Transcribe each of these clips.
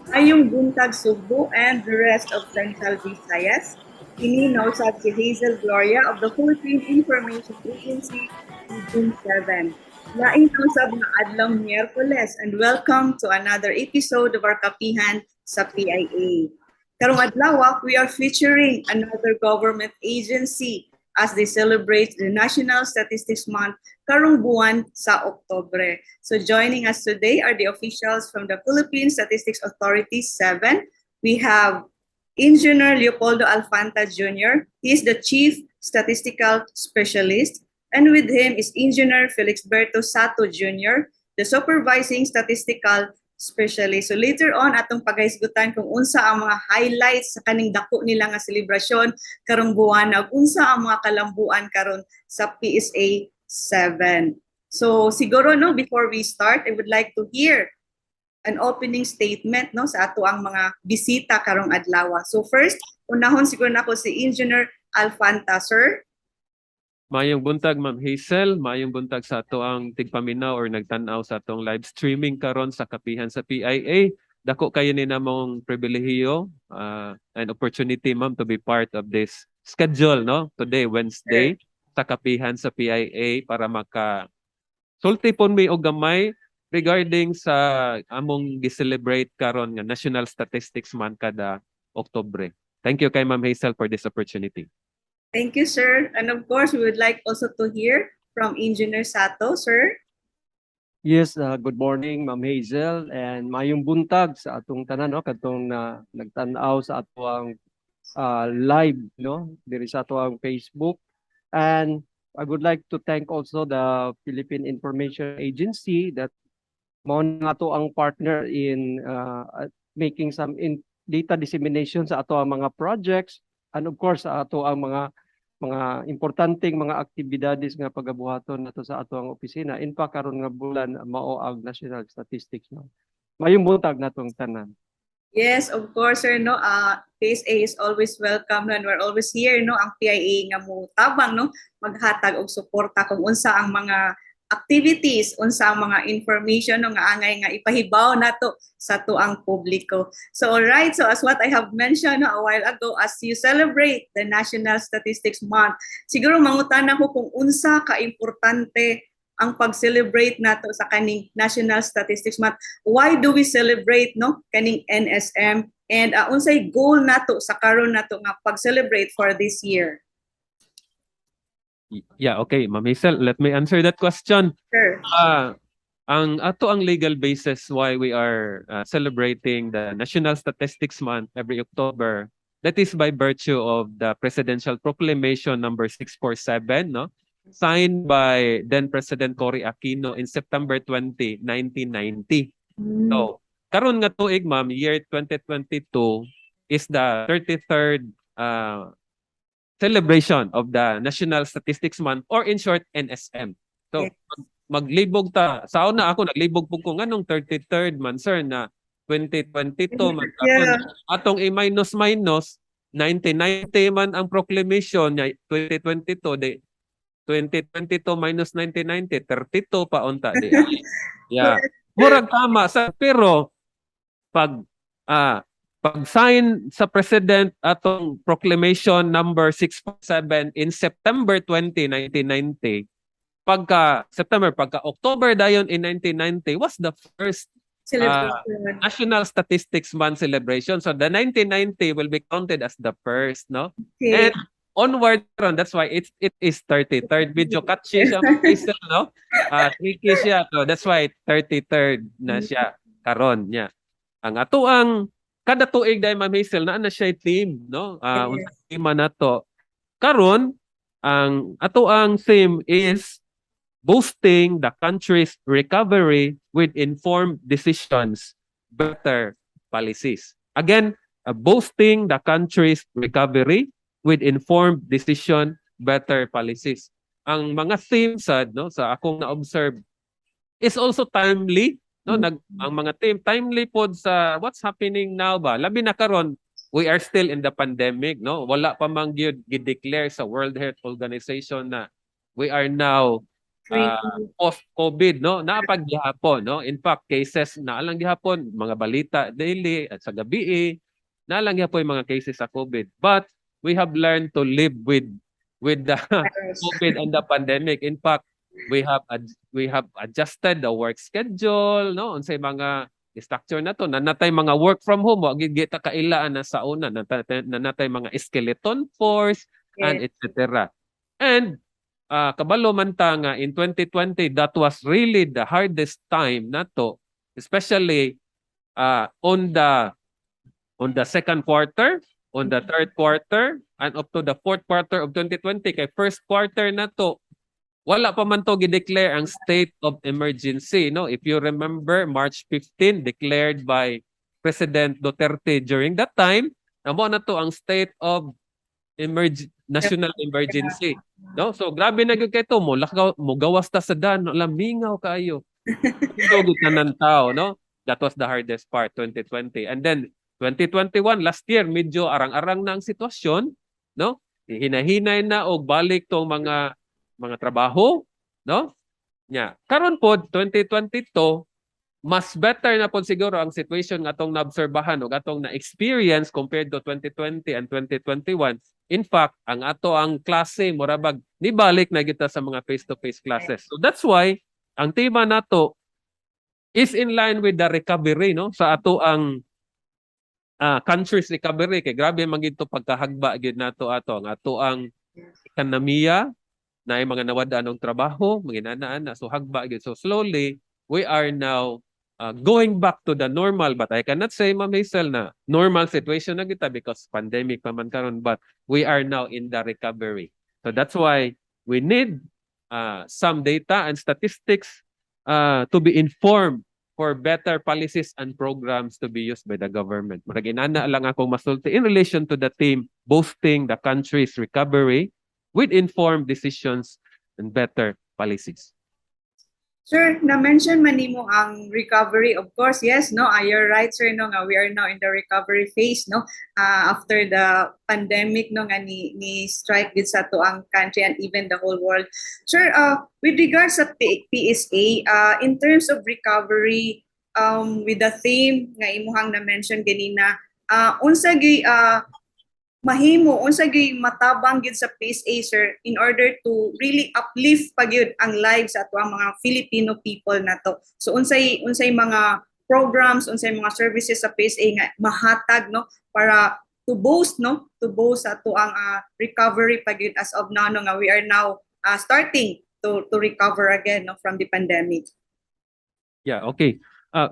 Maayong buntag, Sugbo and the rest of Central Visayas. Kini nausab si Hazel Gloria of the Philippine Information Agency, Region 7. Lain usab nga adlaw Miyerkules and welcome to another episode of our Kapihan sa PIA. Karong adlaw, we are featuring another government agency as they celebrate the National Statistics Month karong buwan sa Oktobre. So joining us today are the officials from the Philippine Statistics Authority 7. We have Engineer Leopoldo Alfanta Jr. He is the Chief Statistical Specialist. And with him is Engineer Felixberto Sato Jr., the Supervising Statistical Specialist. So later on, atong paghisgutan kung unsa ang mga highlights sa kaning dako nila nga selebrasyon karong buwan ug unsa ang mga kalambuan karon sa PSA 7. So siguro, no, before we start, I would like to hear an opening statement, no, sa ato ang mga bisita karong adlaw. So first, unahon siguro nako si Engineer Alfanta, sir. Maayong buntag, Ma'am Hazel, maayong buntag sa ato ang tigpaminaw or nagtan-aw sa atong live streaming karon sa Kapihan sa PIA. Dako kayo ni namong pribilehiyo and opportunity, ma'am, to be part of this schedule, no, today, Wednesday, sa Kapihan sa PIA para maka sulti pon mi og gamay regarding sa among gi-celebrate karon nga National Statistics Month kada Oktubre. Thank you kay Ma'am Hazel for this opportunity. Thank you, sir. And of course, we would like also to hear from Engineer Sato, sir. Yes, good morning, Ma'am Hazel, and maayong buntag sa atong tanan, no, kadtong na nagtan-aw sa atoang live, no, diri sa atoang Facebook. And I would like to thank also the Philippine Information Agency that mao na ato ang partner in making some in data dissemination sa ato ang mga projects and of course sa ato ang mga importanteng mga aktibidades nga pagabuhaton nato sa ato ang opisina. In fact, karon nga bulan mao ang National Statistics, no. Maayong buntag natong tanan. Yes, of course, sir, no. PSA is always welcome and we're always here, no, ang PIA nga mo tabang, no, maghatag og suporta kung unsa ang mga activities, unsa ang mga information, no, nga angay nga ipahibaw nato sa atuang publiko. So all right, so as what I have mentioned, no, a while ago, as you celebrate the National Statistics Month, siguro mangutana ko kung unsa ka importante ang pag-celebrate nato sa kaning National Statistics Month. Why do we celebrate, no, kaning NSM and unsay goal nato sa karon nato nga pag-celebrate for this year? Yeah, okay, Ma'am Hazel, let me answer that question. Sure. Ang ato ang legal basis why we are celebrating the National Statistics Month every October, that is by virtue of the Presidential Proclamation number 647, no? Signed by then President Cory Aquino in September 20, 1990. So, karon nga tuig, ma'am, year 2022 is the 33rd celebration of the National Statistics Month or in short, NSM. So, maglibog ta. Sa una ako naglibog po ko nganong 33rd man, sir, na 2022 man atong i-minus minus 1990 man ang proclamation niya, 2022 di 2022 minus 1990, 32 pa unta di. Yeah. Murag tama sa pero pag sign sa president atong proclamation number 647 in September 20, 1990, pagka September, pagka October dayon in 1990 was the first Celebration. National Statistics Month celebration. So the 1990 will be counted as the first, no? Okay. And onward ron, that's why it is 33rd. Medyo catchy siya, Hazel, no? Tricky siya. So that's why 33rd na siya karon niya. Ang ato ang kada tuig dahil, Ma'am Hazel, naa na siya theme, no? Unsa tema nato. Karon, ang ato ang theme is "Boosting the country's recovery with informed decisions, better policies." Again, "Boosting the country's recovery with informed decision, better policies." Ang mga themes sad, no, sa akong na-observe is also timely, no, ang mga theme timely pod sa what's happening now ba. Labi na karon, we are still in the pandemic, no? Wala pa man gyud gi-declare sa World Health Organization na we are now Post COVID, no? Naa pa gihapon, no? In fact, cases naa lang gihapon, mga balita daily at sa gabi eh, naa lang gihapon yung mga cases sa COVID, but we have learned to live with the Virus. COVID and the pandemic. In fact, we have adjusted the work schedule, no? Unsay mga structure na to, naa na tay mga work from home, wa gid kita kailaan na sa una, naa na tay mga skeleton force and etc. And kabalo man ta nga in 2020, that was really the hardest time nato, especially on the second quarter, on the third quarter, and up to the fourth quarter of 2020, kay first quarter nato wala pa man to gi-declare ang state of emergency, no? If you remember, March 15, declared by President Duterte during that time na mao na to ang state of national emergency, no? So grabe na gyud kay to, mo lakaw, mo gawas ta sa dan, lamingaw kaayo. Dugod tanan tao, no? That was the hardest part, 2020. And then 2021, last year, medyo arang-arang na ang sitwasyon, no? Hinahinay na og balik tong mga trabaho, no? Nya. Karon pod 2022, mas better na pod siguro ang situation nga atong naobserbahan ug atong na-experience compared to 2020 and 2021. In fact, ang ato ang klase mura bag nibalik na kita sa mga face-to-face classes. So that's why ang tema nato is in line with the recovery, no, sa ato ang country's recovery, kay grabe man gid to pagkahagba gid nato ato ang ato ang ekonomiya na mga nawad-an og trabaho, mga inanaan na, so hagba gid. So slowly we are now going back to the normal, but I cannot say, Ma'am Hazel, na normal situation na kita because pandemic pa man karon, but we are now in the recovery. So that's why we need some data and statistics to be informed for better policies and programs to be used by the government. Murag inana lang akong masulti in relation to the theme, boasting the country's recovery with informed decisions and better policies. Sir, na-mention man nimo ang recovery. Of course, yes, no, you're right, sir, no, nga we are now in the recovery phase, no, after the pandemic, no, nga ni strike gid sa ato ang country and even the whole world. Sir, with regards sa PSA, in terms of recovery, with the theme nga imuhang na-mention ganina, unsa gyud mahimo, unsa gyud matabang gyud sa PSA, sir, in order to really uplift pa gyud ang lives sa ato ang mga Filipino people nato? So unsay mga programs, unsay mga services sa PSA nga mahatag, no, para to boost, no, to boost ato ang recovery pa gyud as of now, no, nga we are now starting to recover again, no, from the pandemic? Yeah, okay.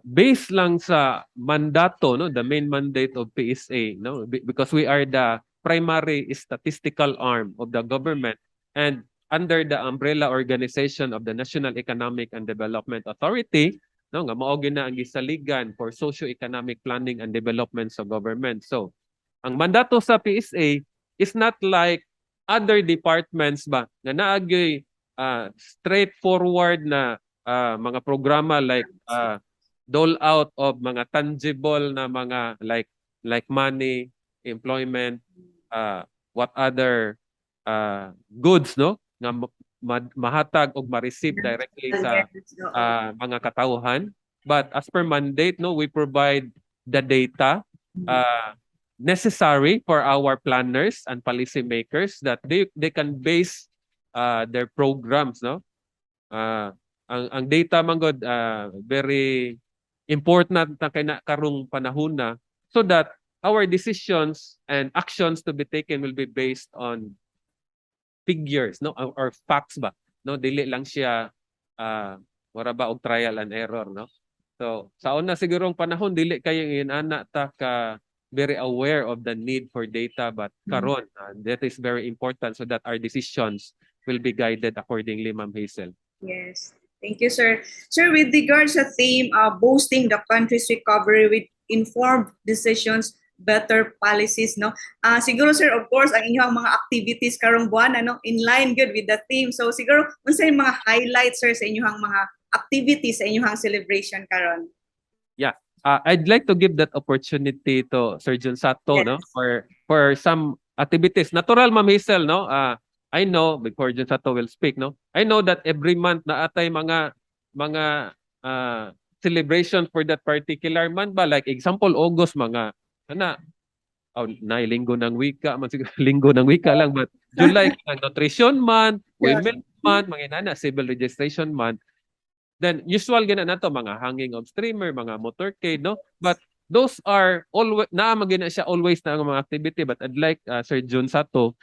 Based lang sa mandato, no, the main mandate of PSA, no, because we are the primary statistical arm of the government and under the umbrella organization of the National Economic and Development Authority, no, nga mao gyud na ang gisaligan for socio-economic planning and development sa government. So, ang mandato sa PSA is not like other departments ba nga naa gyoy straightforward na mga programa like dole out of mga tangible na mga like money, employment, what other goods, no, nga mahatag og ma-receive directly sa mga katawhan. But as per mandate, no, we provide the data necessary for our planners and policy makers that they can base their programs, no? Ang data man gud very important na kay na karong panahon na so that our decisions and actions to be taken will be based on figures, no, or facts ba, no? Dili lang siya mura ba og trial and error, no? So sa una sigurong panahon dili kayo inana ta ka very aware of the need for data, but karon that is very important so that our decisions will be guided accordingly, Ma'am Hazel. Yes. Thank you, sir. Sir, with regards sa theme, boasting the country's recovery with informed decisions, better policies, no? Siguro, sir, of course, ang inyong mga activities karong buwan, ano, in line good with the theme. So, siguro, unsa yung mga highlights, sir, sa inyong mga activities sa inyong celebration karon? I'd like to give that opportunity to Sir Jun Sato, no, for some activities. Natural, Ma'am Hazel, no? I know, before Jun Sato will speak, no? I know that every month naa tay mga celebration for that particular month ba? Like example, August, mga ana, oh, na Linggo ng Wika man siguro, Linggo ng Wika lang, but July ang Nutrition Month, Women Month, mga inana, Civil Registration Month. Then usual gina nato mga hanging of streamer, mga motorcade, no? But those are always naa man gina siya, always na ang mga activity, but I'd like Sir Jun Sato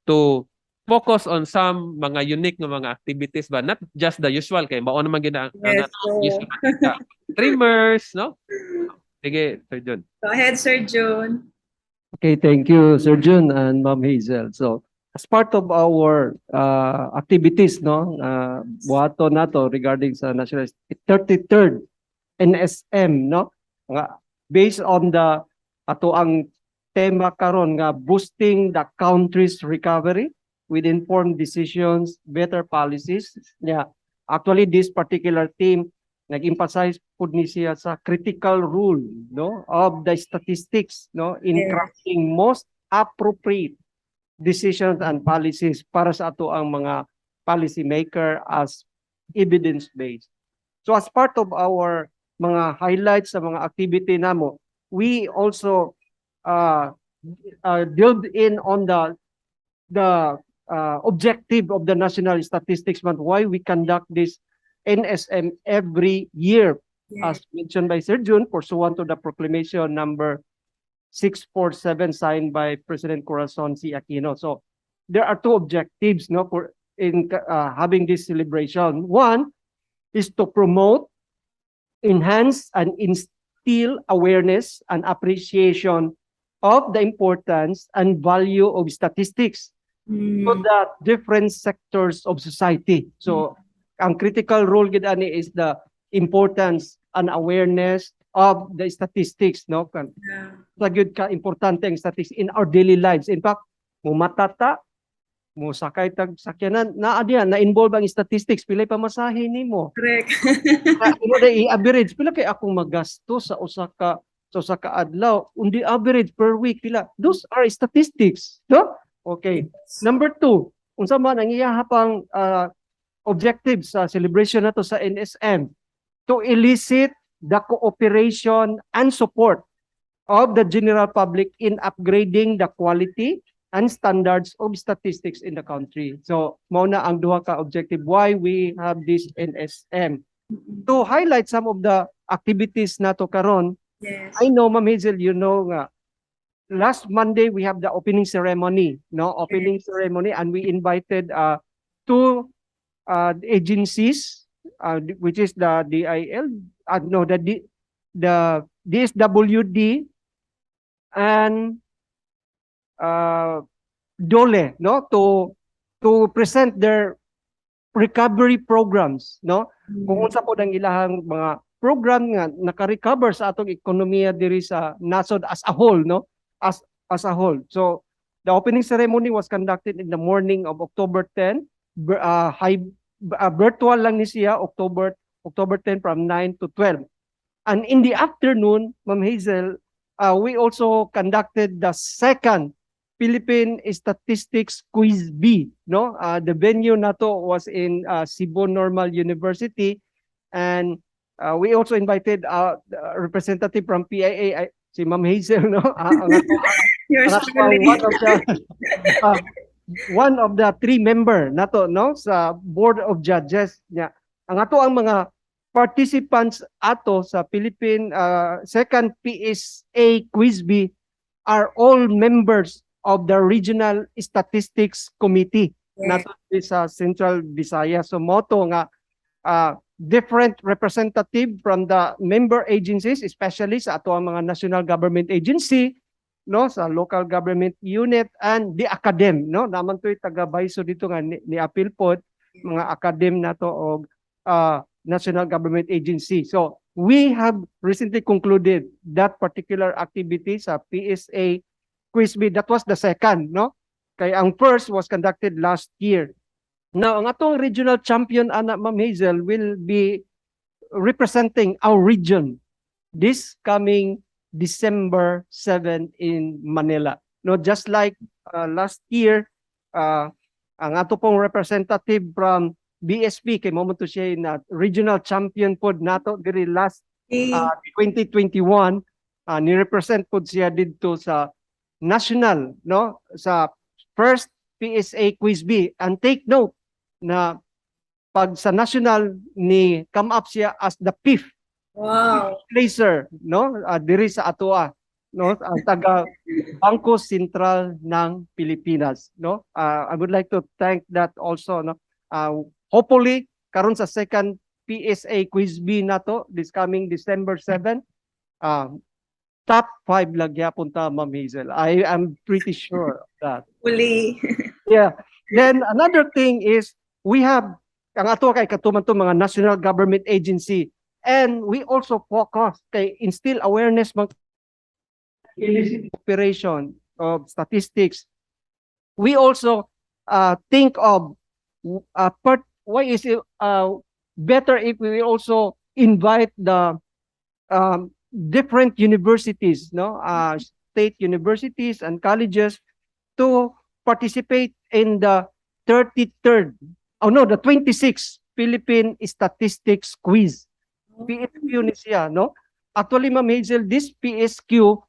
to focus on some mga unique nga mga activities ba, not just the usual, kay mao naman gina ang So, usual makita. Streamers, no? Sige, Sir Jun. Go ahead, Sir June. Okay, thank you, Sir Jun and Ma'am Hazel. So, as part of our activities, no, buhato nato regarding sa National 33rd NSM, no, nga based on the ato ang tema karon nga "Boosting the country's recovery with informed decisions, better policies." Yeah, actually this particular theme nag-emphasize pud ni siya sa critical role, no, of the statistics, no, in crafting most appropriate decisions and policies para sa ato ang mga policy maker as evidence based. So as part of our mga highlights sa mga activity namo, we also delved in on the objective of the National Statistics Month, why we conduct this NSM every year, as mentioned by Sir Jun, pursuant to the proclamation number 647 signed by President Corazon C. Aquino. So there are two objectives, no, for in having this celebration. One is to promote, enhance, and instill awareness and appreciation of the importance and value of statistics to the different sectors of society. So, ang critical role gid ani is the importance and awareness of the statistics, no? Kan sa gyud ka importante ang statistics in our daily lives. In fact, mumata ta, mo sakay tag sakyanan, naa diyan na involve ang statistics, pilay pamasahe nimo. Correct. Imo na i-average pila kay akong magasto sa usa ka adlaw, on the average per week pila. Those are statistics, no? Okay. Number two, unsa man ang iyaha pang objective sa celebration nato sa NSM? To elicit the cooperation and support of the general public in upgrading the quality and standards of statistics in the country. So, mao na ang duha ka objective why we have this NSM. To highlight some of the activities nato karon, I know, Ma'am Hazel, you know nga, last Monday we have the opening ceremony, no? Opening ceremony, and we invited two agencies, which is the DIL, no, the DSWD and DOLE, no? To present their recovery programs, no? Kung unsa pod ang ilahang mga program nga naka-recover sa atong ekonomiya diri sa nasod as a whole, no? As a whole. So the opening ceremony was conducted in the morning of October 10. Virtual lang ni siya, October 10 from 9 to 12. And in the afternoon, Ma'am Hazel, we also conducted the second Philippine Statistics Quiz Bee, no? The venue nato was in Cebu Normal University, and we also invited the representative from PIA, si Ma'am Hazel, no? Ang Yours ang truly. One of the three member nato, no, sa board of judges niya. Ang ato ang mga participants ato sa Philippine second PSA Quiz Bee are all members of the Regional Statistics Committee nato diri sa Central Visayas. So mao to nga different representative from the member agencies, especially sa ato ang mga national government agency, no, sa local government unit and the academ, no? Naman to'y taga Baiso dito nga ni apil pod, mga academ nato og national government agency. So we have recently concluded that particular activity sa PSA Quiz Bee. That was the second, no? Kay ang first was conducted last year. Now, ang atong regional champion ana, Ma'am Hazel, will be representing our region this coming December 7 in Manila. No, just like last year, Ang ato pong representative from BSP kay mao man to siya na regional champion pod nato diri last 2021, ni-represent pod siya didto sa national, no, sa first PSA Quiz Bee. And take note na pag sa national ni come up siya as the fifth placer, no, diri sa atoa, no, ang taga Bangko Sentral ng Pilipinas, no. I would like to thank that also, no. Hopefully karon sa second PSA Quiz Bee nato this coming December 7, top 5 lang gyapon ta, Ma'am Hazel. I am pretty sure of that. Uli. Yeah. Then another thing is we have ang ato kay katuman to mga national government agency, and we also focus kay instill awareness mag illicit operation of statistics. We also think of part, why is it better if we also invite the different universities, no, state universities and colleges to participate in the 33rd, oh no, the 26th Philippine Statistics Quiz. PSQ ni siya, no? Actually, Ma'am Hazel, this PSQ,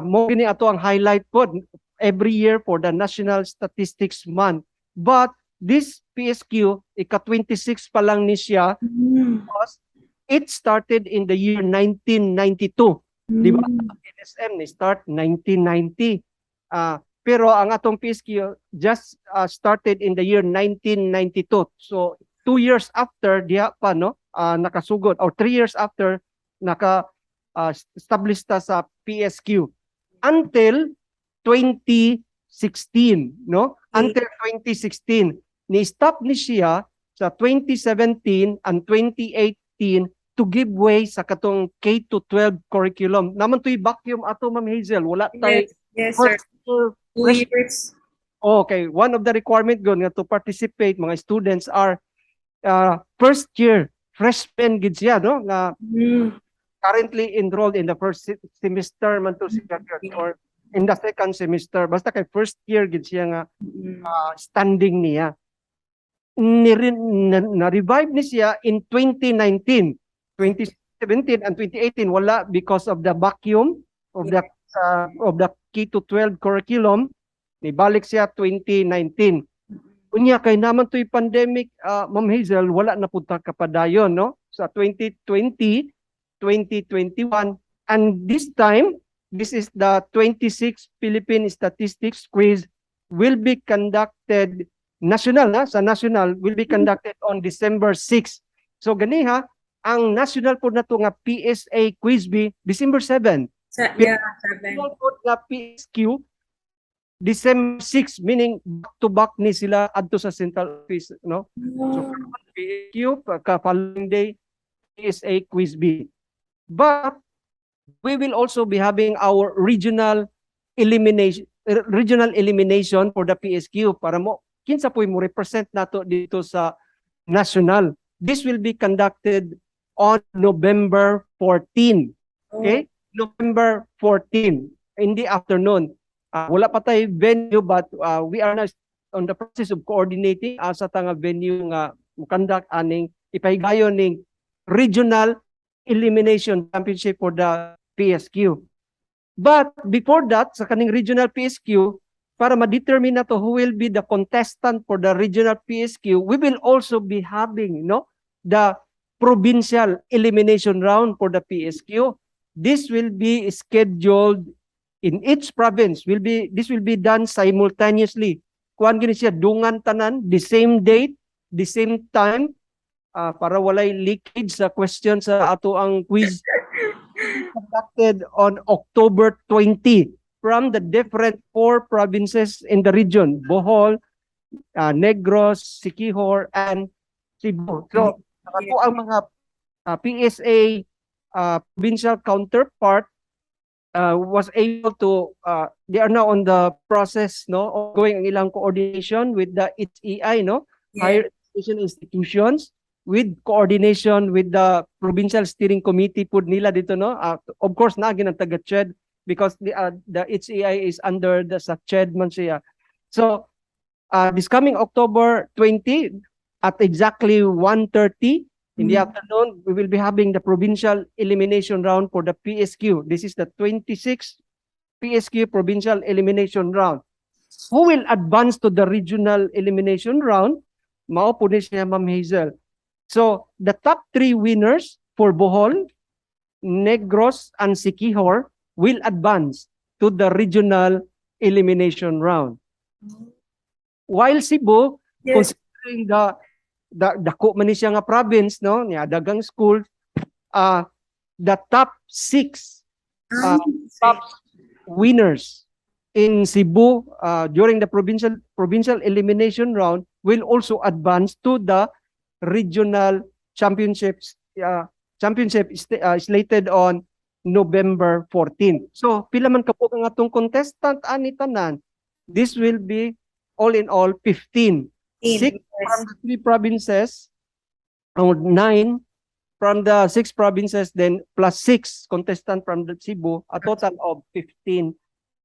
mao gini ato ang highlight pod every year for the National Statistics Month. But this PSQ, ika-26 pa lang ni siya because it started in the year 1992. Di ba? NSM ni start 1990. Pero ang atong PSQ just started in the year 1992. So 2 years after diha pa, no, nakasugod or 3 years after naka establish ta sa PSQ until 2016, no? Until 2016 ni stop ni siya sa 2017 and 2018 to give way sa katong K to 12 curriculum. Naa man to'y vacuum ato, Ma'am Hazel. Wala tay Yes, sir. First year. 2 years. Okay, one of the requirement gud nga to participate mga students are first year freshmen gid siya, no, nga currently enrolled in the first semester man to siya gyud, or in the second semester, basta kay first year gid siya nga standing niya. Na-revive ni siya in 2019. 2017 and 2018 wala because of the vacuum of the K to 12 curriculum. Nibalik siya 2019. Unya kay naa man to'y pandemic, Ma'am Hazel, wala na pud ta kapadayon, no, sa 2020, 2021, and this time this is the 26 Philippine Statistics Quiz will be conducted national na sa national will be conducted on December 6. So ganiha ang national po nato nga PSA Quiz Bee, December 7. Sa, yeah, 7. National po nga PSQ December 6, meaning back to back ni sila adto sa central office, no? So PSQ pagka following day PSA Quiz Bee. But we will also be having our regional elimination for the PSQ para mo kinsa po'y mo represent nato dito sa national. This will be conducted on November 14. Okay? November 14 in the afternoon. Wala pa tayo venue, but we are now on the process of coordinating asa ta nga venue nga mo-conduct aning ipahigayon ning regional elimination championship for the PSQ. But before that, sa kaning regional PSQ, para ma-determine nato who will be the contestant for the regional PSQ, we will also be having, no, the provincial elimination round for the PSQ. This will be scheduled in each province. Will be this will be done simultaneously. Kuan gini siya, dungan tanan, the same date, the same time, para walay leakage sa question sa ato ang quiz, conducted on October 20 from the different four provinces in the region: Bohol, Negros, Siquijor, and Cebu. So, ato ang mga PSA provincial counterpart was able to, they are now on the process, no, ongoing ang ilang coordination with the HEI, no, higher education institutions, with coordination with the provincial steering committee pud nila dito, no. Of course naa ang taga CHED because the HEI is under the sa CHED man siya. So This coming October 20 at exactly 1:30 in the afternoon, we will be having the provincial elimination round for the PSQ. This is the 26th PSQ provincial elimination round. Who will advance to the regional elimination round? Mao po ni siya, Ma'am Hazel. So, the top three winners for Bohol, Negros, and Siquijor will advance to the regional elimination round. While Cebu, considering the dako man ni siya nga province, no, niya daghang school, the top six top winners in Cebu during the provincial elimination round will also advance to the regional championship slated on November 14. So pila man kabuok ang atong contestant ani tanan? This will be all in all 15. Six from the three provinces, or nine from the six provinces, then plus six contestant from the Cebu, a total of 15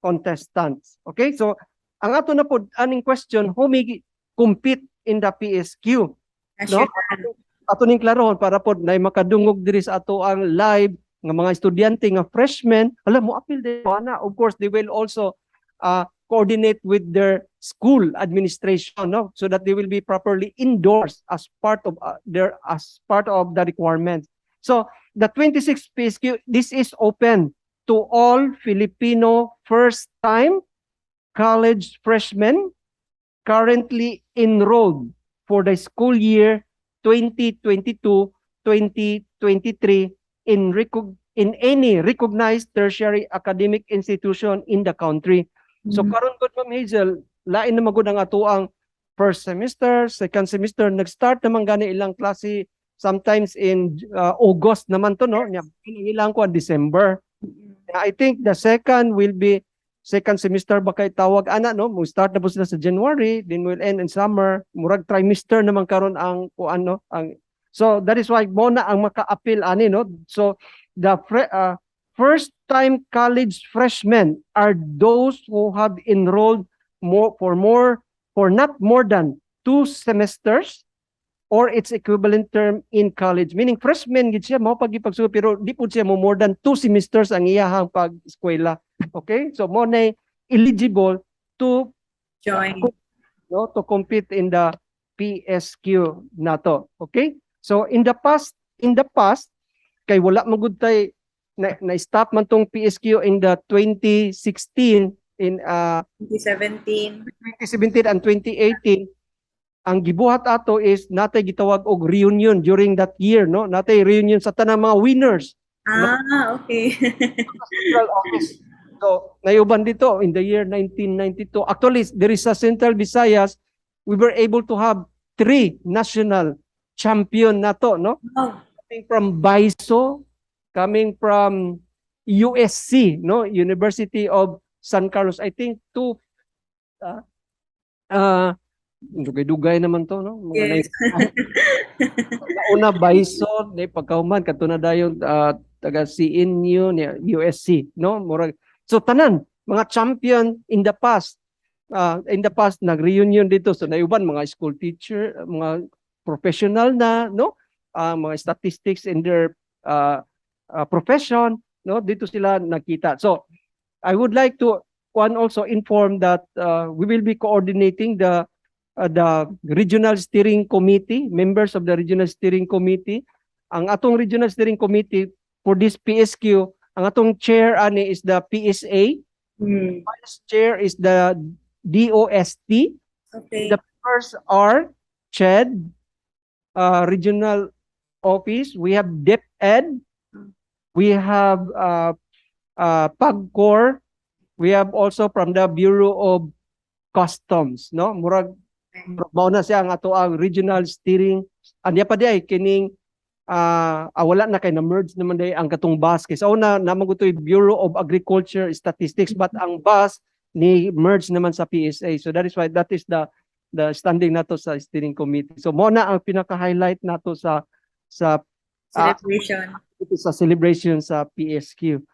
contestants. Okay, so ang ato na po aning question, who may compete in the PSQ? No? National. Ato ning klarohon para po na makadungog diri sa ato ang live nga mga estudyante nga freshmen, alam mo apil din ana. Of course, they will also coordinate with their school administration, no, so that they will be properly endorsed as part of the requirements. So the 26 PSQ, this is open to all Filipino first time college freshmen currently enrolled for the school year 2022-2023 in any recognized tertiary academic institution in the country. So karon gud, Ma'am Hazel, lain na magud ang atoang first semester, second semester, nag-start naman gani ilang klase sometimes in August naman to, no? Nya ang ilang kuan December. I think the second will be second semester ba kay tawag ana, no? Mo start na po sila sa January, then will end in summer. Murag trimester naman karon ang kuan, no? Ang So that is why mo na ang maka-appeal ani, no? So the first time college freshmen are those who have enrolled more for not more than two semesters or its equivalent term in college. Meaning freshman gid siya mao pag ipagsugo, pero di pud siya mo more than two semesters ang iyahang pag-eskwela. Okay? So mo na eligible to Join. No, to compete in the PSQ nato. Okay? So in the past kay wala man gud tay na stop man tong PSQ in the 2016 in 2017. 2017 and 2018. Ang gibuhat ato is natay gitawag og reunion during that year, no? Natay reunion sa tanang mga winners central office. So nayuban dito in the year 1992. Actually, there is a Central Visayas, we were able to have three national champion nato, no? Coming from BISO, coming from USC, no, University of San Carlos. I think two dugay-dugay naman to, no? Mga Nauna BISO, di pagkahuman kadto na dayon taga CNU ni USC, no? Murag so tanan mga champion in the past. In the past nag-reunion dito, so naiuban mga school teacher, mga professional na, no? Mga statistics in their profession, no? Dito sila nakita. So I would like to one also inform that we will be coordinating the regional steering committee, members of the regional steering committee. Ang atong regional steering committee for this PSQ, ang atong chair ani is the PSA, vice chair is the DOST, the members are CHED, regional office, we have DepEd, we have PAGCOR, we have also from the Bureau of Customs, no? Murag mao na siya ang ato ang regional steering. Anya pa di ay kining wala na kay na merge naman day ang katong BAS kay sa una naman ko Bureau of Agriculture Statistics, but ang BAS ni merge naman sa PSA. So that is why that is the standing nato sa steering committee. So mo na ang pinaka-highlight nato sa Celebration. Ito sa celebration sa PSQ.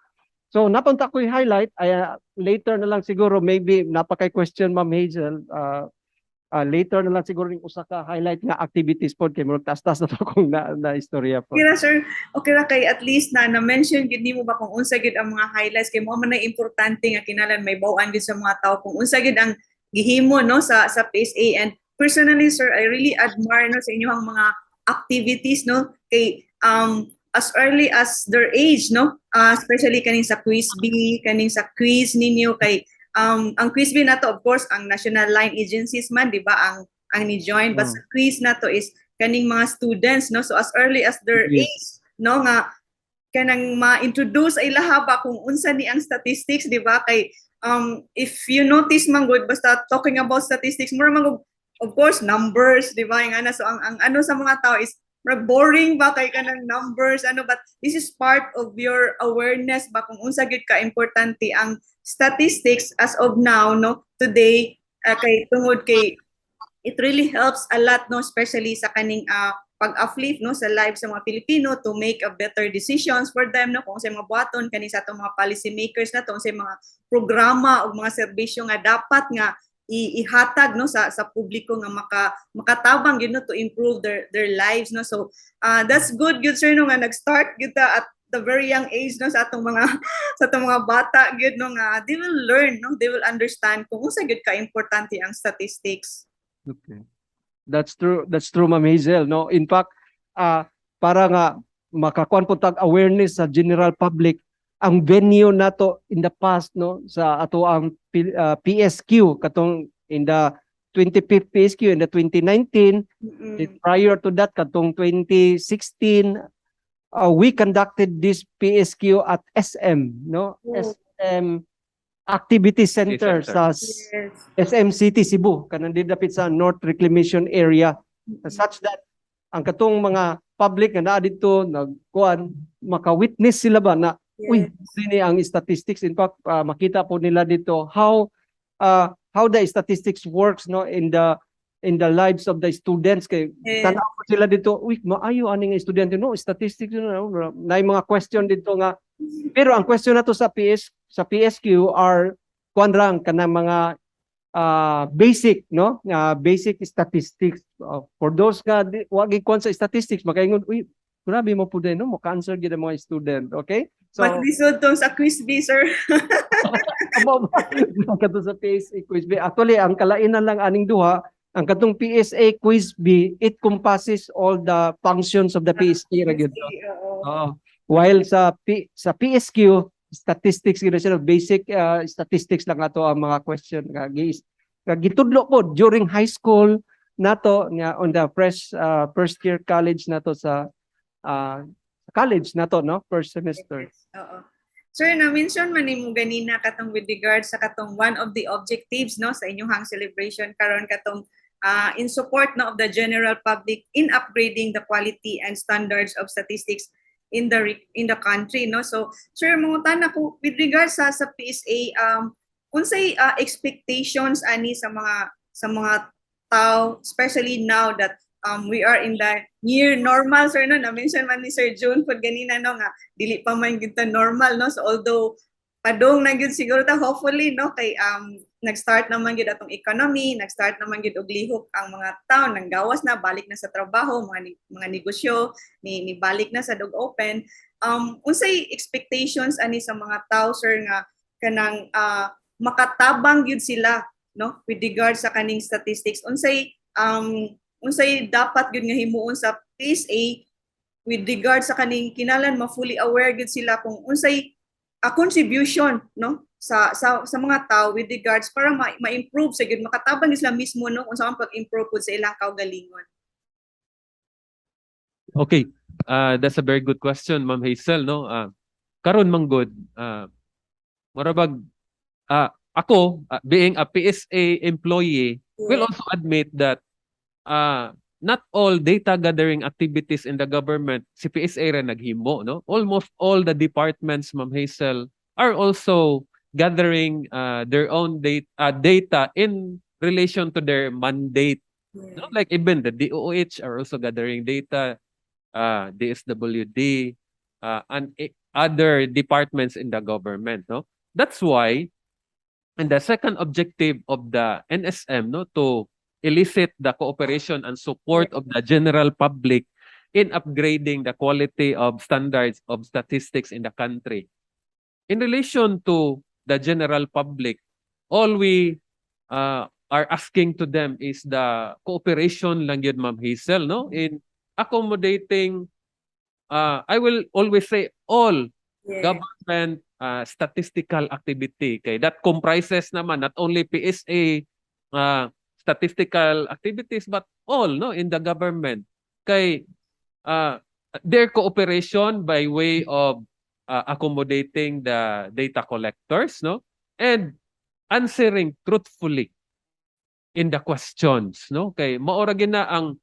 So napunta ko yung highlight ay later na lang siguro, maybe napakay question, Ma'am Hazel. Later na lang siguro ning usa ka highlight nga activities pod kay murag taas-taas na to akong na istorya po. Okay ra, sir. Okay ra kay at least na na-mention gid nimo ba kung unsa gid ang mga highlights, kay mao man na importante nga kinahanglan mahibaw-an gid sa mga tao kung unsa gid ang gihimo, no, sa PSA. And personally, sir, I really admire, no, sa inyong mga activities, no, kay as early as their age, no, especially kaning sa quiz bee, kaning sa quiz ninyo, kay ang quiz bee nato, of course, ang national line agencies man, di ba, ang ni join, but sa quiz nato is kaning mga students, no? So as early as their age, no, nga kanang ma-introduce ay ilaha ba kung unsa ni ang statistics, di ba? Kay if you notice man gud, basta talking about statistics, mura man gud, of course, numbers, di ba, yung ana. So ang ano sa mga tao is murag boring ba kay kanang numbers, ano, but this is part of your awareness ba kung unsa gyud ka importante ang statistics as of now, no, today, kay tungod kay it really helps a lot, no, especially sa kaning pag-uplift, no, sa lives sa mga Pilipino to make a better decisions for them, no, kung sa mga buhaton kani sa atong mga policy makers na to, sa mga programa o mga serbisyo nga dapat nga ihatag, no, sa publiko nga makatabang gyud, no, to improve their lives, no. So that's good gyud, sir, no, nga nag-start gyud ta at the very young age, no, sa atong mga bata gyud, no, nga they will learn, no, they will understand kung unsa gyud ka importante ang statistics. Okay. That's true. That's true, Ma'am Hazel. No, in fact, para nga makakuan po tag awareness sa general public, ang venue nato in the past, no, sa ato ang PSQ katong in the 25th PSQ in the 2019, prior to that katong 2016, we conducted this PSQ at SM, no? SM Activity Center, Center. Sa SM City Cebu, kanang dapit sa North Reclamation Area, such that ang katong mga public nga naa didto nagkuan, maka-witness sila ba na uy, sini ang statistics. In fact, makita po nila dito how the statistics works, no, in the lives of the students, kay tanaw po sila dito, uy, maayo ani nga estudyante, no, statistics, no, na mga question dito nga. Pero ang question nato sa PSQ are kuan rang kanang mga basic, no, nga basic statistics. For those nga wa gikuan sa statistics, makaingon, "Uy, grabe mo pud, no," mo answer gid ang mga student. Okay, so Mas lisod tong sa quiz bee, sir. Amo ba kadto sa PSA quiz bee. Actually, ang kalainan lang aning duha, ang katong PSA quiz bee, it compasses all the functions of the PSA ra gyud. Oo. Oo. While sa PSQ, statistics gyud siya, basic statistics lang ato ang mga question nga gitudlo po during high school nato nga on the fresh first year college nato sa college nato, no, first semester. Yes, oo. Sir, na-mention man nimo ganina katong with regard sa katong one of the objectives, no, sa inyong celebration karon, katong in support, no, of the general public in upgrading the quality and standards of statistics in the country, no. So sir, mangutana ko with regard sa PSA, unsay expectations ani sa mga tao, especially now that we are in the near normal, sir, no? Na-mention man ni Sir June pud ganina, no, nga dili pa man gyud ta normal, no? So although padung na gyud siguro ta, hopefully, no, kay nag-start naman gyud atong economy, nag-start naman gyud og lihok ang mga tao, nang gawas na, balik na sa trabaho, mga negosyo ni balik na sa dog open. Unsay expectations ani sa mga tao, sir, nga kanang makatabang gyud sila, no, with regard sa kaning statistics? Unsay dapat gyud nga himuon sa PSA with regard sa kaning kinahanglan ma-fully aware gyud sila kung unsay a contribution, no, sa mga tao with regards para ma-improve sa gyud, makatabang gyud sila mismo, no, kung sa pag-improve pud sa ilang kaugalingon? Okay. That's a very good question, Ma'am Hazel, no? Karon man gud, murabag ako, being a PSA employee, will also admit that not all data gathering activities in the government si PSA ra naghimo, no? Almost all the departments, Ma'am Hazel, are also gathering their own data in relation to their mandate. No? Like even the DOH are also gathering data, DSWD, and other departments in the government. No, that's why, and the second objective of the NSM, no, to elicit the cooperation and support of the general public in upgrading the quality of standards of statistics in the country. In relation to the general public, all we are asking to them is the cooperation lang yun, Ma'am Hazel, no? In accommodating, I will always say all government statistical activity kay that comprises naman not only PSA statistical activities but all, no, in the government, kay their cooperation by way of accommodating the data collectors, no, and answering truthfully in the questions, no, kay mao ra gyud na ang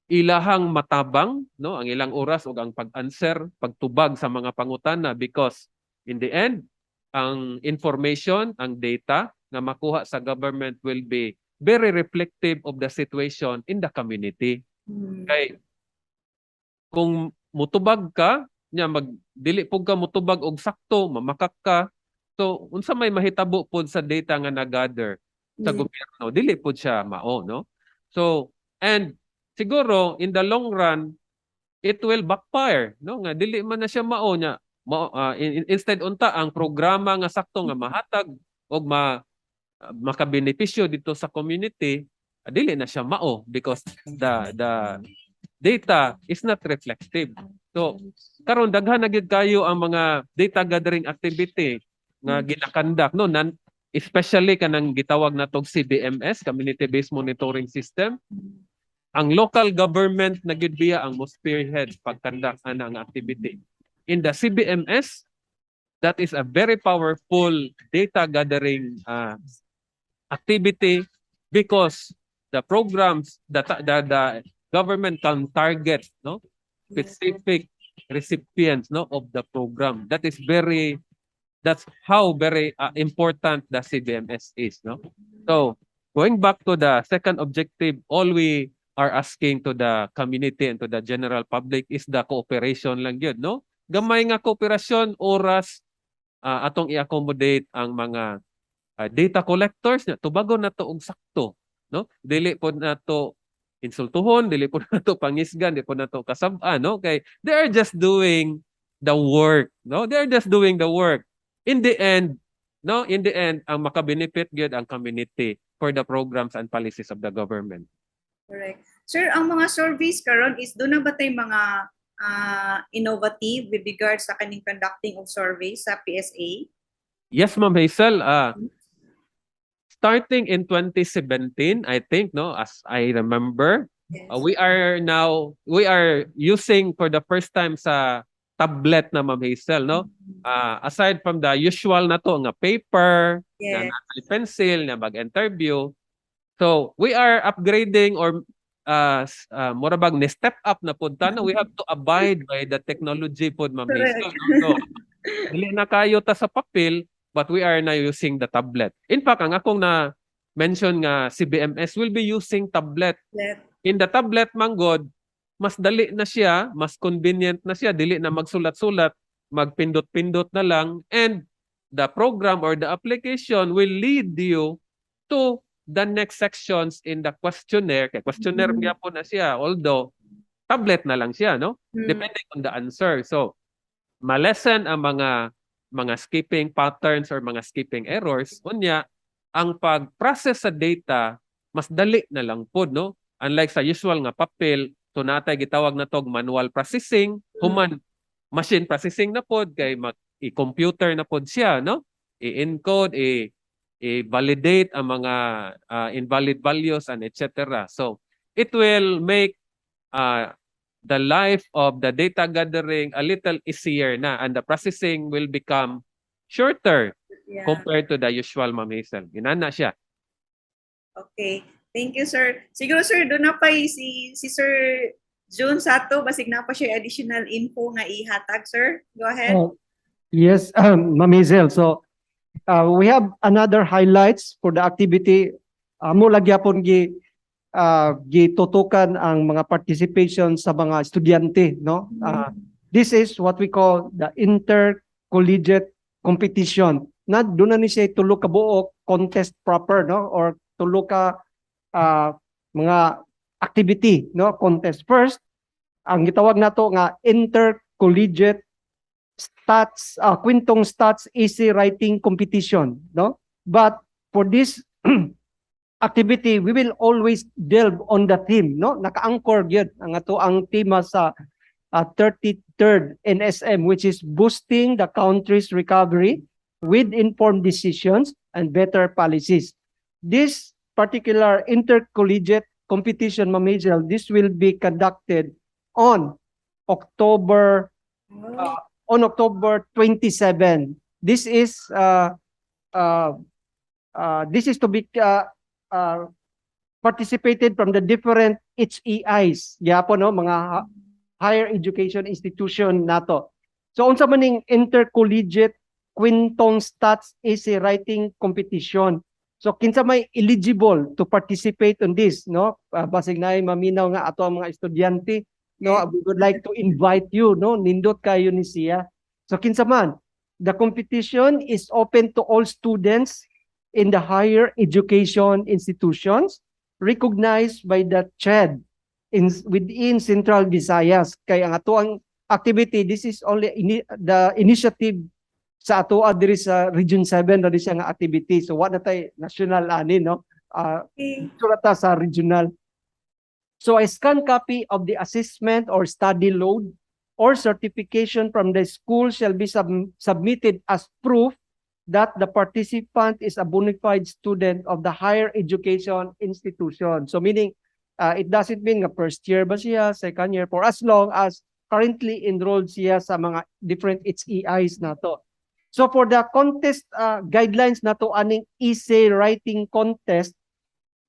ilahang matabang, no, ang ilang oras ug ang pag-answer, pagtubag sa mga pangutana, because in the end, ang information, ang data nga makuha sa government will be very reflective of the situation in the community. Kay kung mutubag ka nya mag dili pud ka mutubag og sakto, mamakak ka, so unsa may mahitabo pod sa data nga na-gather sa gobyerno? Dili pud siya mao, no? So and siguro in the long run it will backfire, no, nga dili man na siya mao nya mao, instead unta ang programa nga sakto nga mahatag og makabenepisyo dito sa community, dili na siya mao because the data is not reflective. So karon daghan na gyud kayo ang mga data gathering activity nga gina-conduct, no, nan especially kanang gitawag natog CBMS, Community Based Monitoring System. Ang local government na gyud biya ang mo spearhead pag-conduct ana nga activity. In the CBMS, that is a very powerful data gathering activity because the programs that the government can target, no, specific recipients, no, of the program. That's how very important the CBMS is, no? So going back to the second objective, all we are asking to the community and to the general public is the cooperation lang yun, no? Gamay nga kooperasyon, oras atong i-accommodate ang mga data collectors na tubagon nato og sakto, no? Dili pod nato insultuhon, dili pod nato pangisgan, dili pod nato kasab-an, no? Kay they are just doing the work, no? They are just doing the work. In the end, no, in the end, ang makabenefit gyud ang community for the programs and policies of the government. Correct. Sir, ang mga surveys karon is duna na ba tay mga innovative with regards sa kaning conducting of surveys sa PSA? Yes, Ma'am Hazel. Starting in 2017, I think, no, as I remember, we are using for the first time sa tablet na, Ma'am Hazel, no? Aside from the usual na to nga paper, na natay pencil, na mag-interview. So, we are upgrading or mura bag ni step up na pud ta, no? We have to abide by the technology pod, Ma'am Hazel, no? So, dili na kayo ta sa papel, but we are now using the tablet. In fact, ang akong na mention nga CBMS will be using tablet. Tablet. In the tablet manggod, mas dali na siya, mas convenient na siya, dili na magsulat-sulat, magpindot-pindot na lang, and the program or the application will lead you to the next sections in the questionnaire. Kay questionnaire gyapon na siya, although tablet na lang siya, no? Depending on the answer. So, ma-lessen ang mga skipping patterns or mga skipping errors. Unya, ang pag-process sa data, mas dali na lang pod, no? Unlike sa usual nga papel, so natay gitawag na tog manual processing, human machine processing na pod kay mag i-computer na pod siya, no? I-encode, i-validate ang mga invalid values and etc. So, it will make the life of the data gathering a little easier na and the processing will become shorter compared to the usual, Ma'am Hazel. Inana siya. Okay. Thank you, sir. Siguro, sir, duna pa si Sir June Sato, basig naa pa siya additional info nga ihatag, sir. Go ahead. Oh, yes, Ma'am Hazel. So, we have another highlights for the activity. Amo lagi gyapon gitutukan ang mga participation sa mga estudyante, no? This is what we call the intercollegiate competition. Na duna ni siya tulo ka buok contest proper, no? Or tulo ka Mga activity, no, contest. First, ang gitawag nato nga intercollegiate stats kwentong stats essay writing competition, no? But for this activity, we will always delve on the theme, no? Naka-anchor gyud ang ato ang tema sa 33rd NSM, which is boosting the country's recovery with informed decisions and better policies. This particular intercollegiate competition, Ma'am Hazel, this will be conducted on October 27. This is to be participated from the different HEIs. Gyapon, no, mga higher education institution nato. So unsa man ning intercollegiate kwentong stats essay writing competition? So kinsa may eligible to participate on this, no? Basig naay maminaw nga ato ang mga estudyante, no? We would like to invite you, no? Nindot kayo ni siya. So kinsa man? The competition is open to all students in the higher education institutions recognized by the CHED within Central Visayas. Kay ang ato ang activity, this is only the initiative sa ato diri sa Region 7 na siya nga activity. So wa na tay national ani, no? Surata sa regional. So a scanned copy of the assessment or study load or certification from the school shall be submitted as proof that the participant is a bona fide student of the higher education institution. So meaning, it doesn't mean nga first year ba siya, second year, for as long as currently enrolled siya sa mga different HEIs nato. So for the contest guidelines nato aning essay writing contest,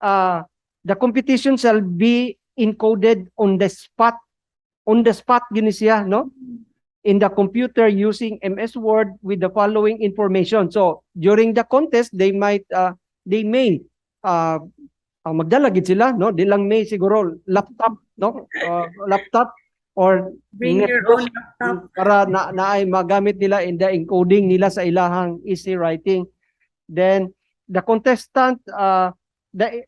the competition shall be encoded on the spot. On the spot gini siya, no? In the computer using MS Word with the following information. So during the contest, they may magdala gid sila, no? Di lang may siguro laptop, no? Laptop or Bring your netbook own laptop. Para na naay magamit nila in the encoding nila sa ilahang essay writing. Then the contestant the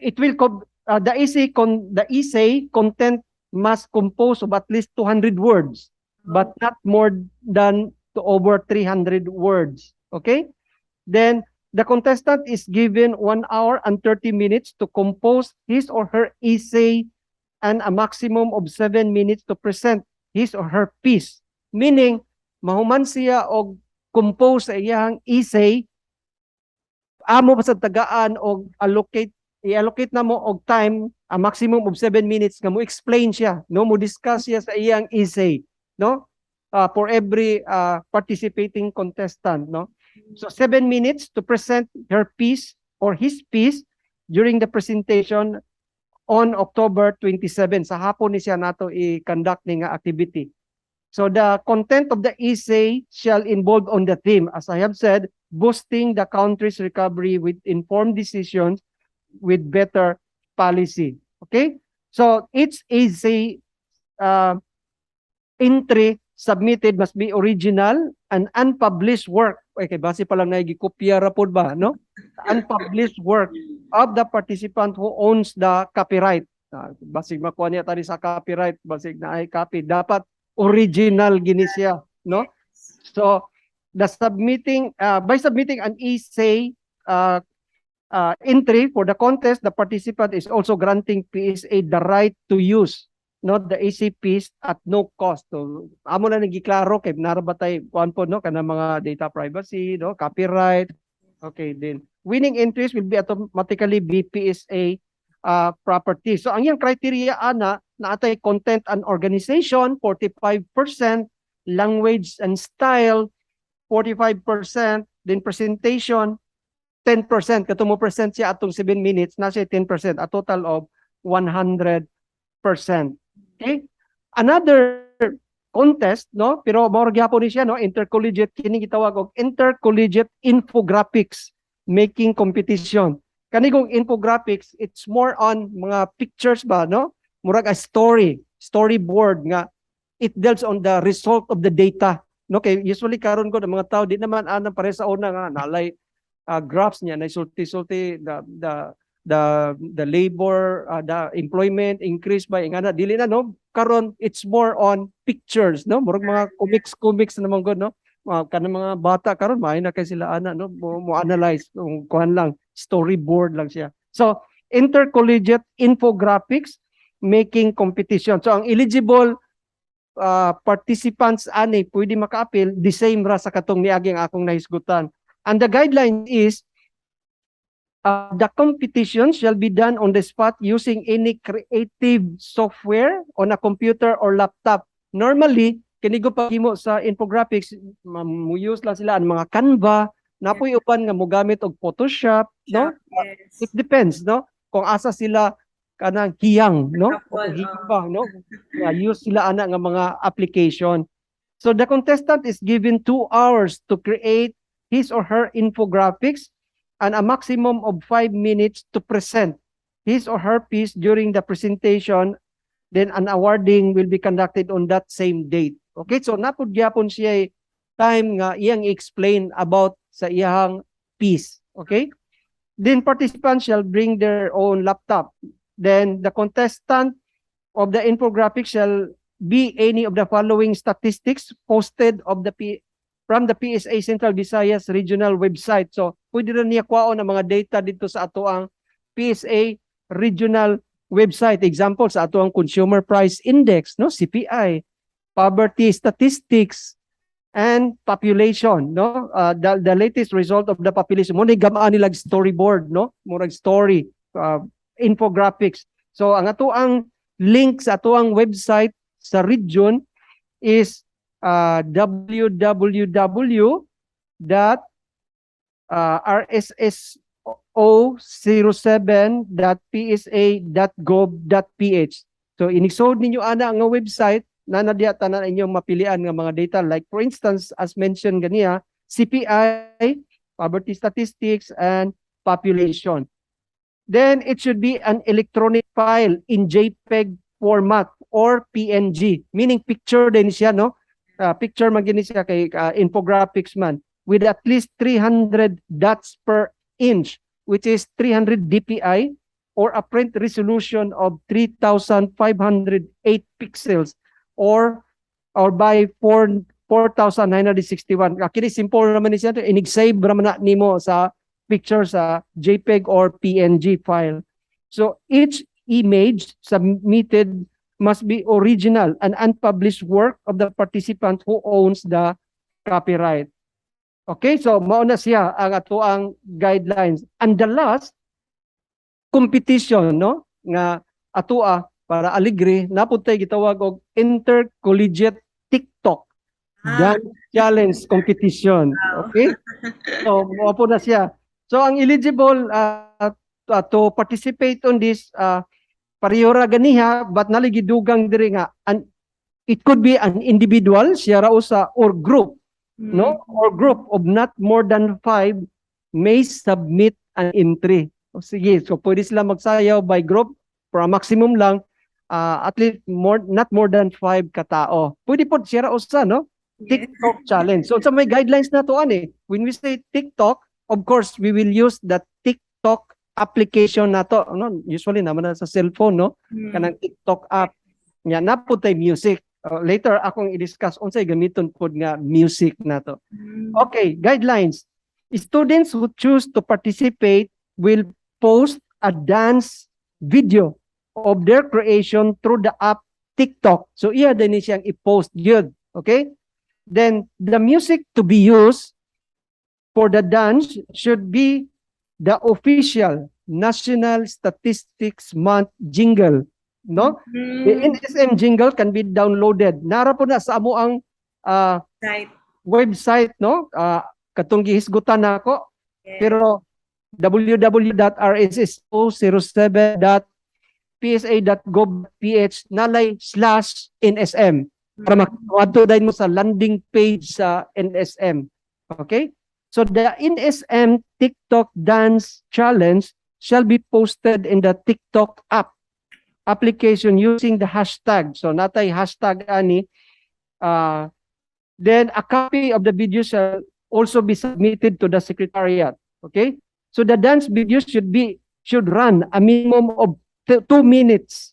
it will the essay content must compose of at least 200 words but not more than to over 300 words. Okay? Then the contestant is given 1 hour and 30 minutes to compose his or her essay and a maximum of 7 minutes to present his or her piece. Meaning, mahuman siya og compose sa iyang essay, amo pa sa tagaan og allocate, i-allocate na mo og time, a maximum of 7 minutes nga mo explain siya, no, mo discuss siya sa iyang essay, no? For every participating contestant, no? So 7 minutes to present her piece or his piece during the presentation on October 27. Sa hapon ni siya nato i-conduct ni nga activity. So the content of the essay shall involve on the theme, as I have said, boosting the country's recovery with informed decisions with better policy. Okay? So each essay entry submitted must be original and unpublished work. Okay, base pa lang na gikopya ra pod ba, no? Unpublished work of the participant who owns the copyright. Basig makuha niya tani sa copyright, basig na ay copy. Dapat original gini siya, no? So the submitting by submitting an essay entry for the contest, the participant is also granting PSA the right to use, not the ACPs at no cost. So amo na nagiklaro kay nara ba tay kuan po, no, kana mga data privacy, no, copyright. Okay, then winning entries will be automatically be PSA property. So ang iyang criteria ana, naatay content and organization 45%, language and style 45%, then presentation 10%. Kato mo present siya atong 7 minutes na siya 10%, a total of 100%. Okay? Another contest, no? Pero mao ra gyapon ni siya, no? Intercollegiate kini gitawag og intercollegiate infographics making competition. Kani kong infographics, it's more on mga pictures ba, no? Murag a story, storyboard nga it deals on the result of the data. No, kay usually karon ko ng mga tao di naman ana pare sa una nga nalay graphs niya na sulti-sulti the The labor, the employment increased by ingana, dili na, no? Karon it's more on pictures, no? Murag mga comics comics na man gud, no? Mga kanang mga bata karon, maayo na kay sila ana, no? Mo analyze kung kuan lang, storyboard lang siya. So intercollegiate infographics making competition. So ang eligible participants ani pwede maka-appeal, the same ra sa katong niaging akong nahisgutan. And the guideline is the competition shall be done on the spot using any creative software on a computer or laptop. Normally, kini ko paghimo sa infographics, mo-use lang sila ang mga Canva, napoy uban nga mogamit og Photoshop, no? Yes. It depends, no? Kung asa sila kanang hiyang, no? Example, Kung hiyang ba, no? Nga use sila ana nga mga application. So the contestant is given 2 hours to create his or her infographics and a maximum of 5 minutes to present his or her piece during the presentation. Then an awarding will be conducted on that same date. Okay, so napud gyapon siya time nga iyang explain about sa iyang piece. Okay? Then participants shall bring their own laptop. Then the contestant of the infographic shall be any of the following statistics posted of the P from the PSA Central Visayas Regional website. So, pwede rin niya kuhaon ang mga data dito sa atoang PSA Regional website. Example, sa atoang Consumer Price Index, no, CPI, poverty statistics, and population, no? The latest result of the population. Mao ni gamaan nila storyboard, no? Murag story, infographics. So, ang atoang link sa atoang website sa region is www dot rsso07.psa.gov.ph. So inisod ninyo ana nga website na nadiya tanan inyong mapilian nga mga data, like for instance, as mentioned ganiya, CPI, poverty statistics and population. Then it should be an electronic file in JPEG format or PNG, meaning picture din siya, no? Picture man gini siya kay infographics man, with at least 300 dots per inch, which is 300 DPI or a print resolution of 3,508 pixels or by 4 4,961. Actually, simple naman ni siya. Inig-save raman na nimo sa picture sa JPEG or PNG file. So each image submitted must be original and unpublished work of the participant who owns the copyright. Okay, so mao na siya ang atoang guidelines. And the last competition, no, nga atoa para aligre, napunta gitawag og intercollegiate TikTok Dance Challenge Competition. Okay? So mao po na siya. So ang eligible to participate on this, pareho ra ganiha, but naligidugang diri nga it could be an individual siya ra usa or group, no, or group of not more than five may submit an entry. O sige, so pwede sila magsayaw by group for a maximum lang at least more not more than five katao. Pwede po siya ra usa, no? TikTok challenge. So sa may guidelines na to ani. When we say TikTok, of course, we will use the TikTok application nato, no? Usually naman na sa cellphone, no? Kanang TikTok app. Nya naa pod tay music. Later akong i-discuss unsay gamiton pod nga music nato. Okay, guidelines. Students who choose to participate will post a dance video of their creation through the app TikTok. So iya din ni siyang i-post yun. Okay? Then the music to be used for the dance should be the official National Statistics Month jingle. No? The NSM jingle can be downloaded. Nara po na sa amo ang website, no? Katong gihisgutan nako pero www.rsso07.psa.gov.ph nalay /NSM para makaadto din mo sa landing page sa NSM. Okay? So the NSM TikTok Dance Challenge shall be posted in the TikTok app application using the hashtag. So natay hashtag ani. Then a copy of the video shall also be submitted to the secretariat. Okay? So the dance video should be should run a minimum of 2 minutes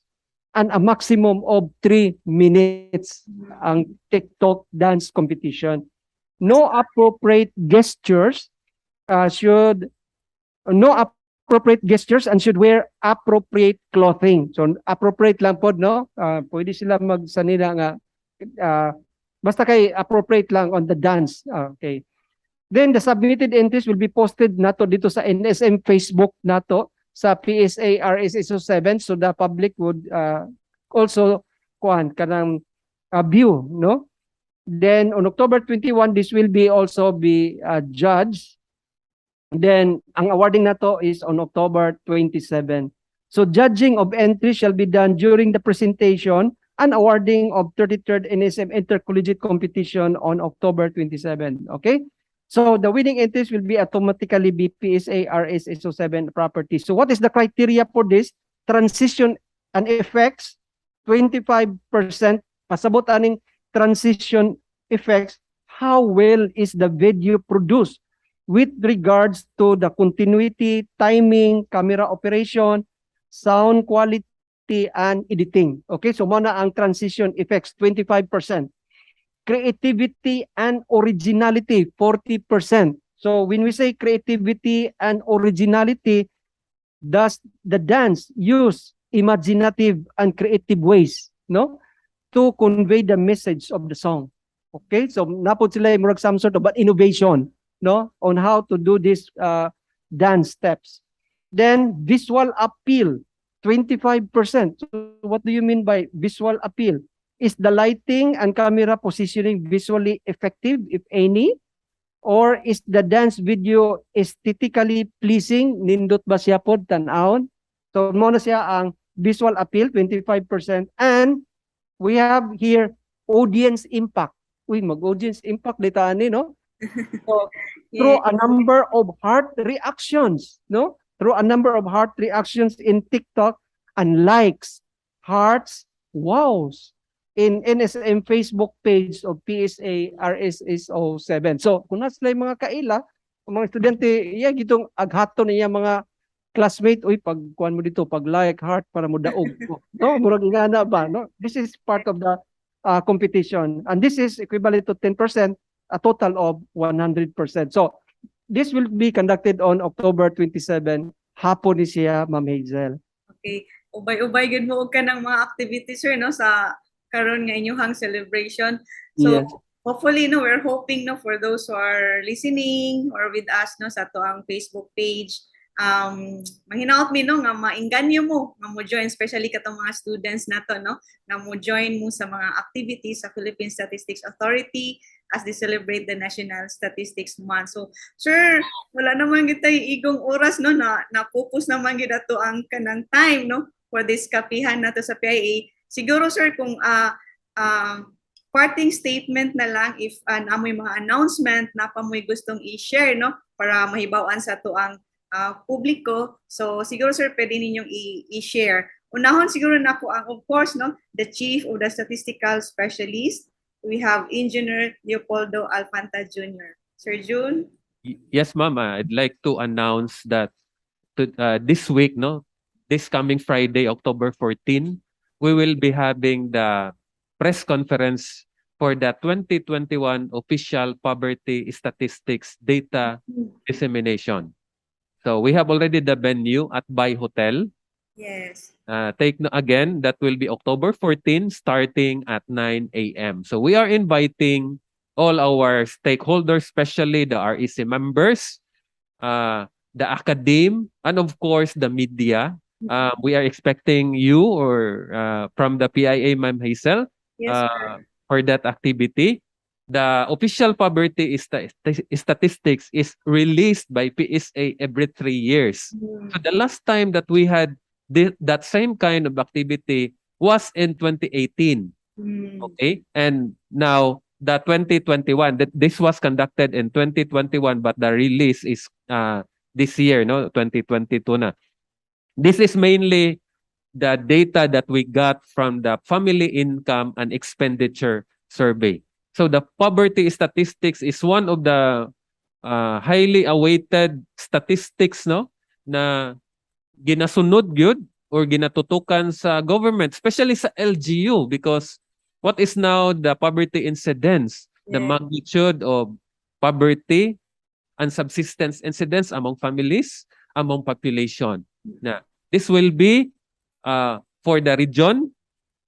and a maximum of 3 minutes ang TikTok dance competition. No appropriate gestures should no appropriate gestures and should wear appropriate clothing. So appropriate lang pod, no? Pwede sila magsanina nga basta kay appropriate lang on the dance. Okay. Then the submitted entries will be posted nato dito sa NSM Facebook nato sa PSA RSSO 7, so the public would also kuan kanang view, no? Then on October 21, this will be also be judged. Then ang awarding nato is on October 27. So judging of entries shall be done during the presentation and awarding of 33rd NSM Intercollegiate Competition on October 27. Okay? So the winning entries will be automatically be PSA RSSO 7 property. So what is the criteria for this? Transition and effects, 25%. Pasabot aning transition effects, how well is the video produced with regards to the continuity, timing, camera operation, sound quality, and editing? Okay, so mao na ang transition effects, 25%. Creativity and originality, 40%. So when we say creativity and originality, does the dance use imaginative and creative ways, no, to convey the message of the song? Okay, so naa pod sila murag some sort of an innovation, no, on how to do this dance steps. Then visual appeal, 25%. So what do you mean by visual appeal? Is the lighting and camera positioning visually effective, if any? Or is the dance video aesthetically pleasing? Nindot ba siya pod tan-awon? So mao na siya ang visual appeal, 25%. And we have here audience impact. Uy, mag-audience impact dito ani, no? So, through a number of heart reactions, no? Through a number of heart reactions in TikTok and likes, hearts, wows in NSM Facebook page of PSA RSSO 7. So, kung naa sila mga kaila, ang mga estudyante, iya gitong aghato niya mga classmate, "Uy, pag kuan mo dito, pag like, heart para mo daog ko." No, murag ingana ba, no? This is part of the competition and this is equivalent to 10%, a total of 100%. So, this will be conducted on October 27. Hapon ni siya, Ma'am Hazel. Okay. Ubay-ubay gud mo og kanang mga activities, sir, no, sa karon nga inyuhang celebration. So hopefully, no, we're hoping, no, for those who are listening or with us, no, sa atoang Facebook page, manghinaot mi, no, nga mainganyo mo nga mo join, especially katong mga students nato, no, nga mo join mo sa mga activities sa Philippine Statistics Authority as they celebrate the National Statistics Month. So, sir, wala naman kita igong oras, no, na na-focus naman gid ato ang kanang time, no, for this kapihan nato sa PIA. Siguro, sir, kung parting statement na lang, if naa moy mga announcement naa pa mo'y gustong i-share, no, para mahibaw-an sa atoang publiko. So siguro, sir, pwede ninyong i-share. Unahon siguro nako ang, of course, no, the Chief of the Statistical Specialist. We have Engineer Leopoldo Alfanta Jr. Sir June? Yes, ma'am. I'd like to announce that this week, no, this coming Friday, October 14, we will be having the press conference for the 2021 official poverty statistics data dissemination. So we have already the venue at Bay Hotel. Take no, again, that will be October 14 starting at 9 a.m. So we are inviting all our stakeholders, especially the REC members, the academe, and of course the media. We are expecting you or from the PIA, Ma'am Hazel, Yes, sir. For that activity. The official poverty statistics is released by PSA every 3 years. So the last time that we had that same kind of activity was in 2018. Okay. And now the 2021, that this was conducted in 2021, but the release is this year, no, 2022 na. This is mainly the data that we got from the family income and expenditure survey. So the poverty statistics is one of the highly awaited statistics, no, na ginasunod gyud or ginatutukan sa government, especially sa LGU, because what is now the poverty incidence, the magnitude of poverty and subsistence incidence among families, among population. Na this will be for the region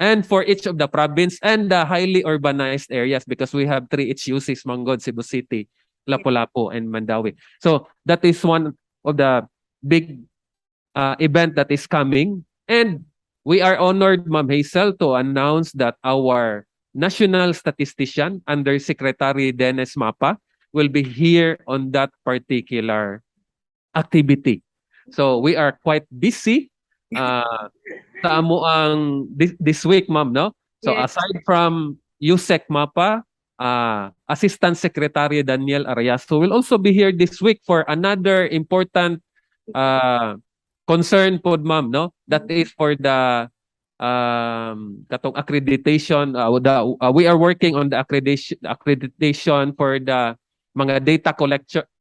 and for each of the province and the highly urbanized areas, because we have three HUCs manggod, Cebu City, Lapu-Lapu, and Mandaue. So that is one of the big event that is coming. And we are honored, Ma'am Hazel, to announce that our national statistician, Undersecretary Dennis Mapa, will be here on that particular activity. So we are quite busy sa amo ang this week, ma'am, no? So aside from Usec Mapa, Assistant Secretary Daniel Arayaso will also be here this week for another important concern pod, ma'am, no? That is for the katong accreditation, we are working on the accreditation for the mga data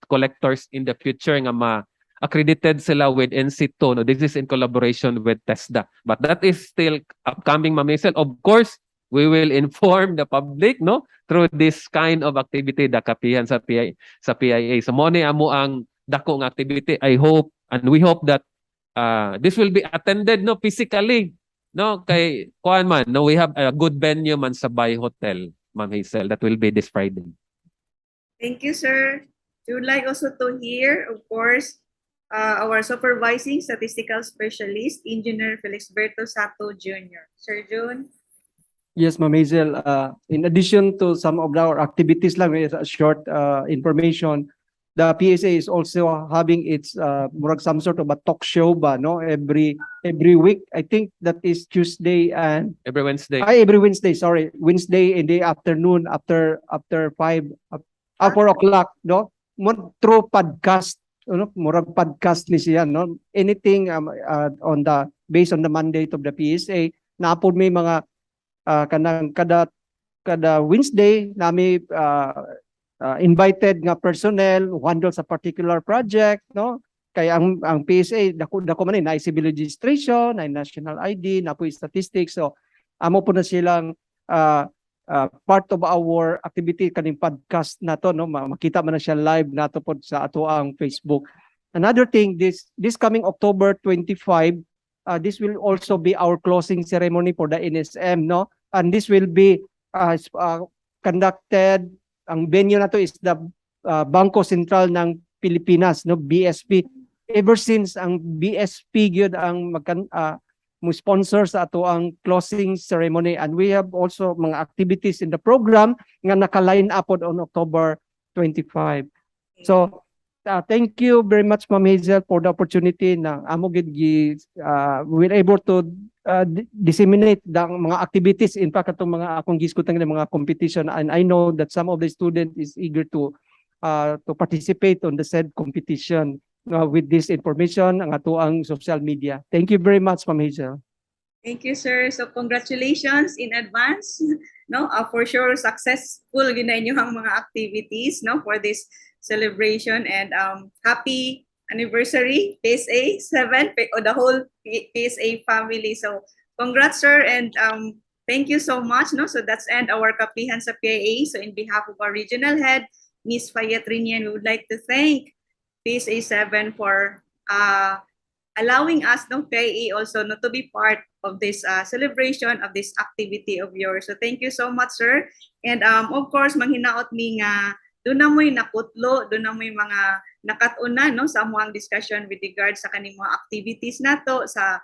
collectors in the future nga ma accredited sila with NC2, no? This is in collaboration with TESDA, but that is still upcoming, Ma'am Hazel. Of course, we will inform the public, no, through this kind of activity, the Kapihan sa PIA. So mo ni amo ang dako nga activity. I hope and we hope that this will be attended, no, physically, no, kay kuan man, no, we have a good venue man sa Bay Hotel, Ma'am Hazel. That will be this Friday. Thank you, sir. We would like also to hear, of course, our supervising statistical specialist, Engineer Felixberto Sato Jr. Sir June. Yes, Ma'am Hazel. In addition to some of our activities lang, is a short information, the PSA is also having its murag some sort of a talk show ba, no? Every week. I think that is Tuesday and Every Wednesday. Ay, every Wednesday, sorry. Wednesday in the afternoon after 5, 4 o'clock, no? Mo through podcast, ano, murag podcast ni siya, no? Anything on the based on the mandate of the PSA, naa pod may mga kanang kada Wednesday nami invited nga personnel who handles a particular project, no? Kay ang PSA dako dako man ni, na civil registration, na national ID, na po statistics. So amo po na silang part of our activity kaning podcast na to, no? Makita man na siya live nato po sa ato ang Facebook. Another thing, this coming October 25, this will also be our closing ceremony for the NSM, no? And this will be conducted, ang venue na to is the Bangko Sentral ng Pilipinas, no, BSP. Ever since, ang BSP gyud ang magkan mo sponsor sa ato ang closing ceremony, and we have also mga activities in the program nga naka-line up on October 25. So thank you very much, Ma'am Hazel, for the opportunity na amo gid gi we were able to disseminate the mga activities. In fact, atong mga akong gisgutan nga mga competition, and I know that some of the student is eager to participate on the said competition with this information ang ato ang social media. Thank you very much, Ma'am Hazel. Thank you, sir. So congratulations in advance. No, for sure successful gyud na inyong mga activities, no, for this celebration, and happy anniversary, PSA 7 or the whole PSA family. So congrats, sir, and thank you so much, no? So that's end our Kapihan sa PIA. So in behalf of our regional head, Miss Fayette Rinian, we would like to thank PSA 7 for allowing us, no, PIA also, no, to be part of this celebration of this activity of yours. So thank you so much, sir. And of course, manghinaot mi nga duna mo'y nakutlo, duna mo'y mga nakat-unan, no, sa amuang discussion with regards sa kaning mga activities nato sa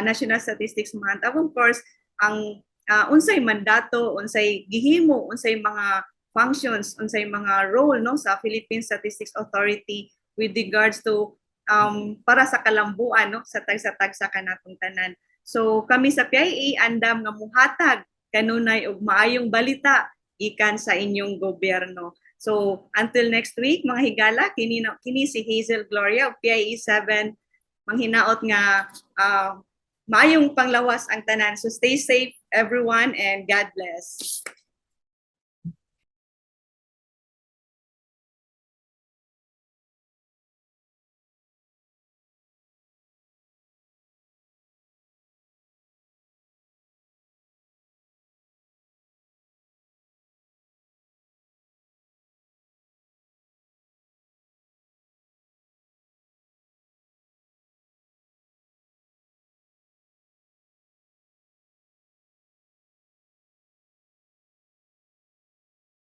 National Statistics Month. And of course, ang unsay mandato, unsay gihimo, unsay mga functions, unsay mga role, no, sa Philippine Statistics Authority with regards to para sa kalambuan, no, sa tagsa-tagsa kanatong tanan. So kami sa PIA andam nga muhatag kanunay og maayong balita gikan sa inyong gobyerno. So until next week, mga higala, kini si Hazel Gloria of PIA 7, manghinaot nga maayong panglawas ang tanan. So stay safe, everyone, and God bless.